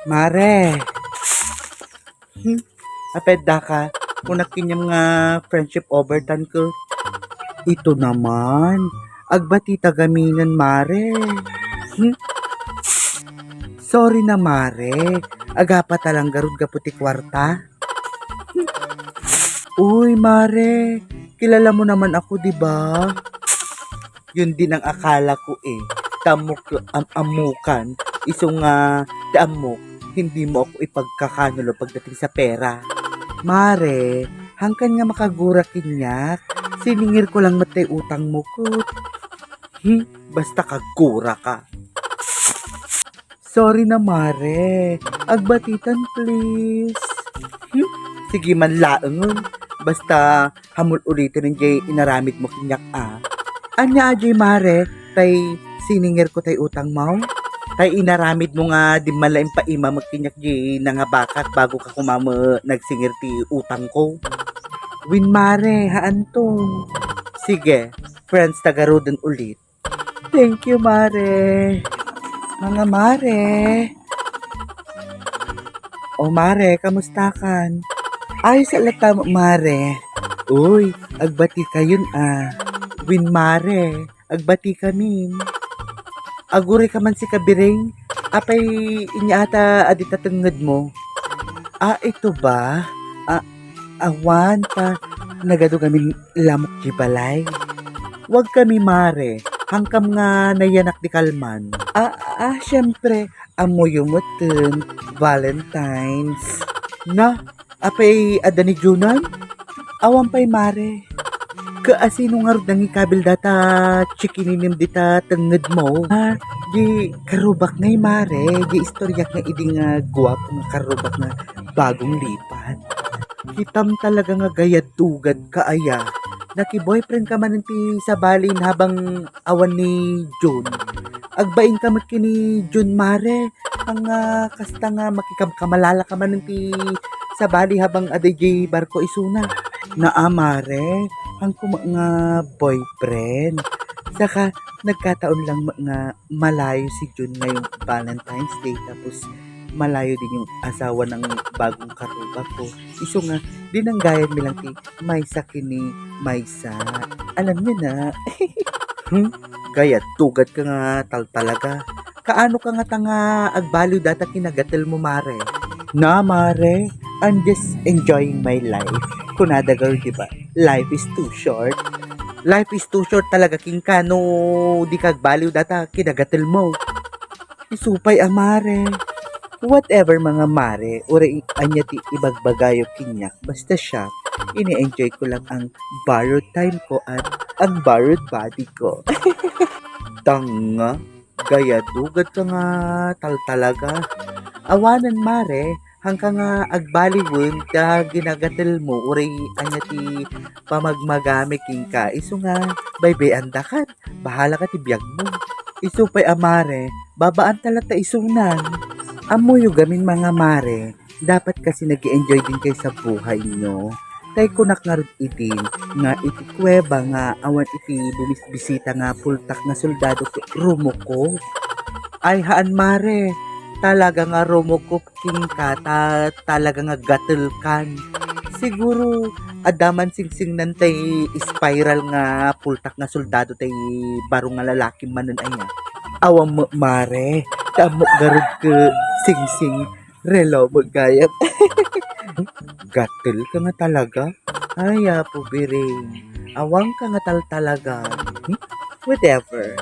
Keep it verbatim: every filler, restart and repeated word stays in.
Mare. Hmm? Apay daka, kunak kaniam nga friendship over tan ko. Ito naman, agbatita gaminen, Mare. Hmm? Sorry na, Mare. Agapa ta lang garud gapu ti kuarta. Uy, Mare, kilala mo naman ako, di ba? Yun din ang akala ko eh. Ti ammok am-ammukan. Isu nga, ti ammok, hindi mo ako ipagkakanulo pagdating sa pera. Mare, hangkan nga makagura kaniak. Siningir ko lang met tay utang mo, kut. Hmm, basta kagura ka. Sorry na, Mare. Agbatitan, please. Hmm? Sige man laeng. Basta hamul-uliten jay inaramid mo kaniak, a. Ania a jay, Mare, tay siningir ko tay utang mo? Tay inaramid mo nga di man la impaima met kaniak jay nangabakak bago ka koma met nagsingir ti utang ko. Wen, Mare, haanto. Sige, friends ta garuden ulit. Thank you, Mare. Mga Mare. O Mare, kamusta kan? Ayos a latta, Mare. Uy, agbati kayon a. Wen, Mare, agbati kamin. Aguray ka man sika, Biring. Apay, inya ata a dita tengnged mo? A, ito ba? A, awan ta. Nagadu gamin lamok di balay. Wag kami, Mare. Hangkam nga nayanak di kalman. A, a, siyempre, ammoyo metten, Valentine's. Na, apay adda ni Junan? Awan pay, Mare. Kaasino ngarud nangikabil data chikininem dita tengnged mo? A, di karubak ngay, Mare. Di istoriak nga idi nga guapo nga karubak nga bagong lipat. Kitam talaga nga gayad tugad ka aya. Naki-boyfriend ka manen ti sabali habang awan ni Jun. Agbain ka met ken ni Jun, Mare. Ang, ah, kasta nga makikamkamalala ka manen ti sabali habang adda jay barko isuna. Naa, Mare. Hangko met nga boyfriend. Saka, nagkataon lang met nga malayo si Jun ngayong Valentine's Day, tapos malayo din yung asawa ng bagong karubak ko. Isu nga, dinanggayan mi lang ti maysa ken ni maysa. Alam niyo na. Hmm? Gayad tugad ka nga tal talaga. Kaano ka nga ta nga agbaliw data kinagatel mo, Mare? Na, Mare, I'm just enjoying my life. Kunada, girl, di ba? Life is too short. Life is too short talaga, king kano di ka agbaliw data kinagatel mo. Isu pay a, Mare. Whatever, mga Mare, uray ania ti ibagbagayo kaniak, basta siya, ini-enjoy ko lang ang borrowed time ko at ang borrowed body ko. Tanga, gayad tugad ka nga tal talaga. Awanen, Mare, hangka nga agbaliwen ta ginagatel mo, uray ania ti pamagmagami kenka, isu nga baybay-andakan, bahala ka ti biag mo. Isu pay a, Mare, babaan ta latta isunan. Ammoyo gamin, mga Mare, dapat kasi nag-e-enjoy din kayo sa buhay nyo. Tay kunak ngarud idin nga iti kuweba nga awan iti bumisbisita nga pultak nga soldado ket rumukop. Ay, haan, Mare, talaga nga rumukop kenka ta talaga nga gatel kan. Siguro, adda man singsingnan tay spiral nga pultak nga soldado tay baro nga lalaki manen aya. Awan met, Mare, ta ammok garud ket singsing relo met gayam. Gatel ka nga talaga. Ay, Apo Biring, awan ka nga tal talaga. Hmm? Whatever.